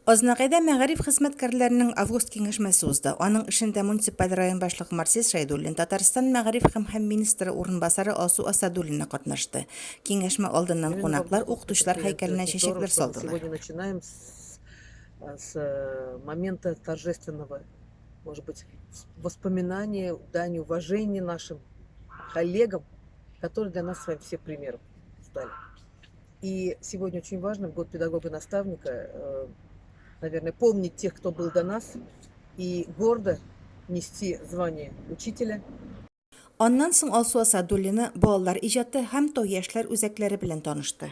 Азнакайда мәгариф хезмәткәрләренең август киңәшмәсе узды. Аның эшендә муниципаль район башлыгы Марсель Шәйдуллин, Татарстан мәгариф һәм һәм министры урынбасары Алсу Асадуллина катнашты. Киңәшмә алдыннан кунаклар укытучылар һәйкәленә чәчәкләр салдылар. С момента торжественного, может быть, воспоминания, дань уважения нашим коллегам, которые для нас с вами все примером стали. И сегодня очень важно в год педагога-наставника, наверное, помнить тех, кто был до нас, и гордо нести звание учителя. Аннан соң Алсу Асадуллина балалар иҗаты һәм Тау яшьләр үзәкләре белән танышты.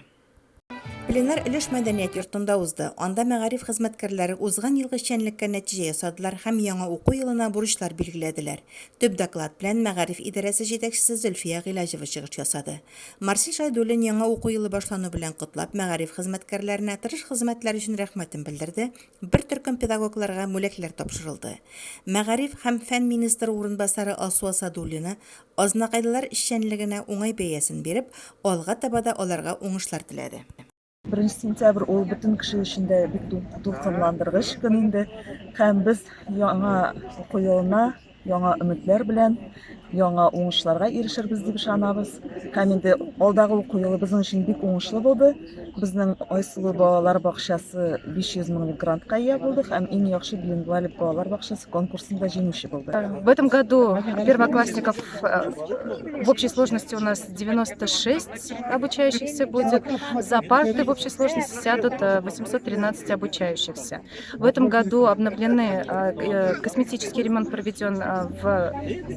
Пленар өлеш мәдәният йортында узды. Анда мәгариф хезмәткәрләре узган елгы эшчәнлеккә нәтиҗә ясадылар һәм яңа уку елына бурычлар билгеләделәр. Төп доклад белән мәгариф идарәсе җитәкчесе Зөлфия Гыйләҗева чыгыш ясады. Марсель Шәйдуллин яңа уку елы башлану белән котлап, мәгариф хезмәткәрләренә тырыш хезмәтләре өчен рәхмәтен белдерде, бер төркем педагогларга бүләкләр тапшырылды. Мәгариф һәм фән министры урынбасары Алсу Асадуллина азнакайлылар эшчәнлегенә уңай бәясен биреп, алга таба да аларга уңышлар теләде. Беренче сентябрь ул бөтен кеше өчен дә бик дулкынландыргыч көн инде. Һәм без яңа уку елына яңа өметләр белән, яңа уңышларга ирешербез дип ышанабыз. Һәм инде алдагы уку елы безнең өчен бик уңышлы булды. Безнең Айсылу балалар бакчасы 500 меңлек грантка ия булды һәм иң яхшы билингваль балалар бакчасы конкурсында җиңүче булды. В этом году первоклассников в общей сложности у нас 96 обучающихся будет. За парты в общей сложности сядут 813 обучающихся. В этом году обновлены, косметический ремонт проведен в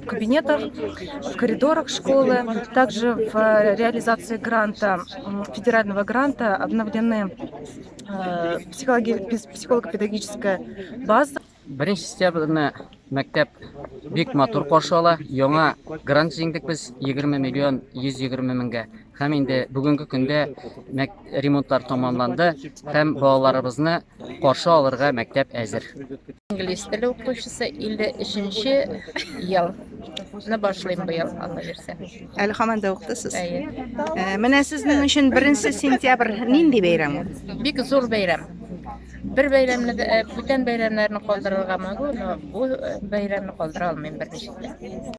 кабинетах, в коридорах школы. Также в реализации гранта, федерального гранта обновлены психолого-педагогическая база. Беренче сентябрьне мәктәп бик матур каршы ала. Яңа грант җиңдек без 20 миллион 120 меңгә. Һәм инде бүгенге көндә ремонтлар тәмамланды һәм балаларыбызны каршы алырга мәктәп әзер. Инглиз теле укытучысы 53 елны башлыйм быел, Алла бирсә. Әле һаман да укытасыз? Әйе. Менә сезнең өчен беренче сентябрь нинди бәйрәм ул? Бик зур бәйрәм. Бер бәйрәмне дә, бүтән бәйрәмнәрне калдырырга могу, но бу бәйрәмне калдыра алмыйм берничек тә.